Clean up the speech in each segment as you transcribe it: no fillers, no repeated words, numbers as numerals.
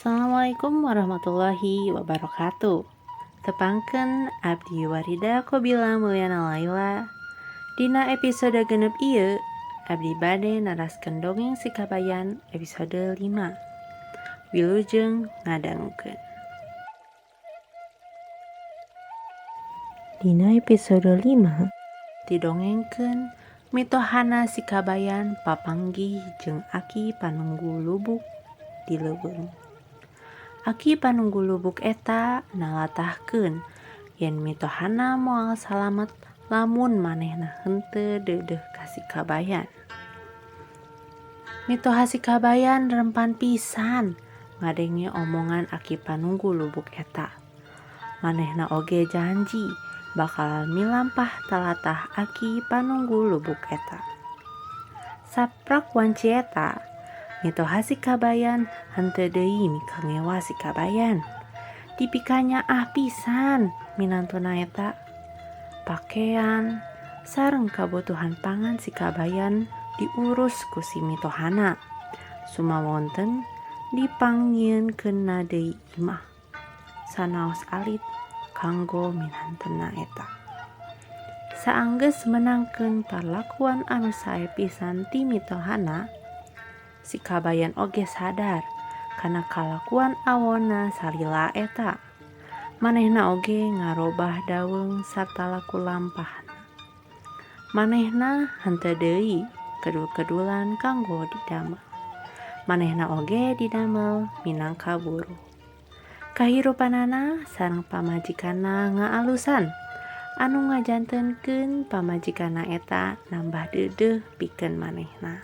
Assalamualaikum warahmatullahi wabarakatuh. Tepangkeun abdi Warida Qobila Mulyana Laila. Dina episode 6 ieu abdi bade naraskeun dongeng Si Kabayan episode 5. Wilujeng ngadangukeun. Dina episode 5 didongengkeun mitohana Si Kabayan papanggih jeung Aki Panunggu Lubuk di leuweung. Aki Panunggu Lubuk eta nalatahkeun yen mitohana moal salamet lamun manehna henteu deudeuh ka Si Kabayan. Mitoha Si Kabayan rempan pisan ngadenge omongan Aki Panunggu Lubuk eta. Manehna oge janji bakal milampah talatah Aki Panunggu Lubuk eta. Saprak wanci eta, mitoha Si Kabayan henteu deui mikangewa Si Kabayan. Dipikanyaah pisan minantuna eta. Pakean sareng kabutuhan pangan Si Kabayan diurus ku si mitohana. Sumawonten dipangnyieunkeunna deui imah sanaos alit kanggo minantuna eta. Saanggeus meunangkeun parlakuan anu sae pisan ti mitohana, Si Kabayan oge sadar kana kalakuan awona salila eta. Manehna oge ngarobah daweung sarta laku lampahna. Manehna henteu deui kedul-kedulan kanggo didamel. Manehna oge didamel minangka buruh. Kahirupanana sareng pamajikanna ngaalusan anu ngajantenkeun pamajikanna eta nambah deudeuh pikeun manehna.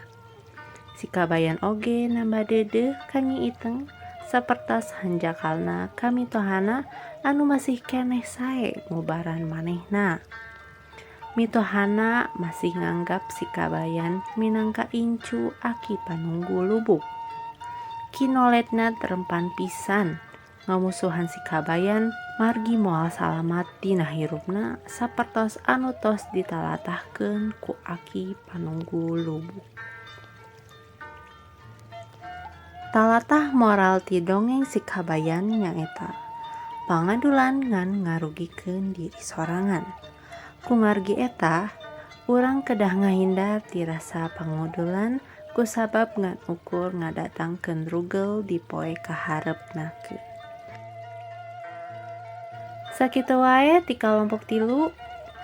Si Kabayan oge nambah deudeuh ka Nyi Iteng sapertos hanjakalna ka mitohana anu masih keneh sae ngubaran manehna. Mitohana masih nganggap Si Kabayan minangka incu Aki Panunggu Lubuk. Ki Noletna rempan pisan ngamusuhan Si Kabayan margi moal salamat dina hirupna sapertos anu tos ditalatahkeun ku Aki Panunggu Lubuk. Talatah moral ti dongeng Si Kabayan nyaeta pangadulan ngan ngarugikeun diri sorangan. Ku margi eta, urang kedah ngahindar ti rasa pangudulan kusabab ngan ukur ngadatangkeun rugel di poe kahareupnakeun. Sakitu wae ti kalompok 3,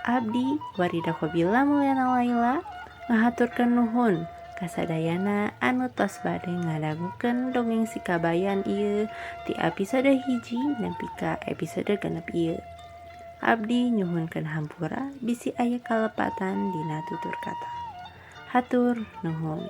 abdi Warida Qobila Mulyana Laila ngahaturkeun nuhun kasadayana anu tos bade ngadangukeun dongeng Si Kabayan ieu ti episode 1 nepi ka episode 6 ieu. Abdi nyuhunkeun hampura bisi aya kalepatan dina tutur kata. Hatur nuhun.